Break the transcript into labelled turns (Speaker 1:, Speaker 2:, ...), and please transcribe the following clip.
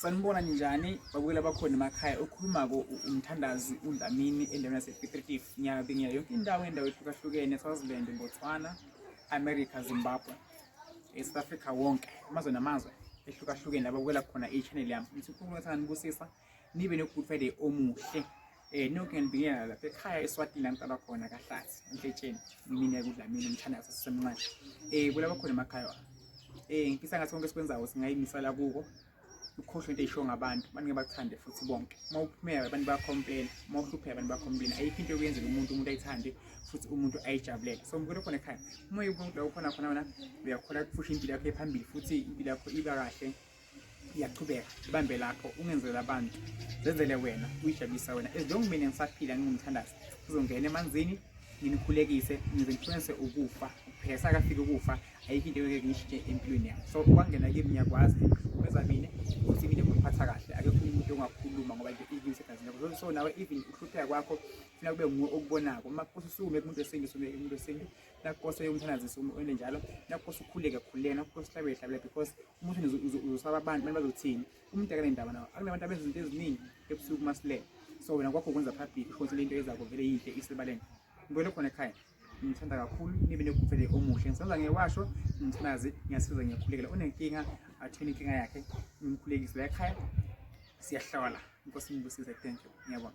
Speaker 1: Sanibona, ninjani babukela bakhona emakhaya? Okhulumako umthandazi uDlamini endaweni yase-Piet Retief. Ngiyabingelela yonke indawo, indawo ehlukahlukene, Swaziland, Botswana, America, Zimbabwe, e-South Africa, wonke amazwe namazwe ehlukahlukene lababukela khona i-channel yami. Ngithi uNkulunkulu athanda nibusisa, nibe no-Good Friday omuhle. Nonke ngiyanibingelela lapha ekhaya eSwatini la ngiqala khona kaHlathi, eNhletsheni. Mina kuDlamini umthandazi sisemncane. Kulaba khona emakhaya. Ngifisa ngathi konke esikwenzayo singayimisela kuko. Ukhohlwe into eyishiwo ngabantu, abantu ngeke bakuthande futhi bonke. Uma uphumela abantu bayacomplain, uma uhlupheka abantu bayacomplain. Ayikho into yokuyenzela umuntu, umuntu ayithande futhi umuntu ayijabulele. So mbukele khona ekhaya. Uma umuntu la ukhona khona wena uyakhola kuphusha impilo yakho phambili futhi impilo yakho iba kahle, iyachubeka. Ibambe lapho, ungenzele abantu, zenzele wena, uyijabulisa wena. As long mina ngisaphila ngingumthandazi, uzongena emanzini nginikhulekise ngize ngihlukanise ukufa kuphela. Sakafika ukufa, ayikho into engeke ngiyishintshe empilweni yami. So kwangena kimi, ngiyakwazi ngihlukumeza mina futhi mina ngiphatha kahle. Akekho umuntu ongakhuluma ngoba nje ikimi segazini lakho. So nawe even ukuhlupheka kwakho funa kube nguwe okubonako. Uma kose usukume kumuntu wesintu, usukume kumuntu wesintu. Nakukose umthandazi, usukume njalo. Nakukose ukhuleke, khuleka. Nakukose uhlabele, hlabela, because umuntu uzosaba abantu, abantu bazothini? Umuntu akanendaba nawo. Akunabantu abenza izinto eziningi ebusuku masilele. So wena kwakho kwenza public ukuthi lento ezakho vele yinhle, isebaleni. Ngibele khona ekhaya, ngithanda kakhulu, nibe no-Good Friday omuhle. Ngisenza ngewasho ngithandazi, ngiyasiza, ngiyakhulekela. Unenkinga athini inkinga yakhe, ngimkhulekise la ekhaya, siyahlola. Inkosi ngibusise, thank you, ngiyabonga.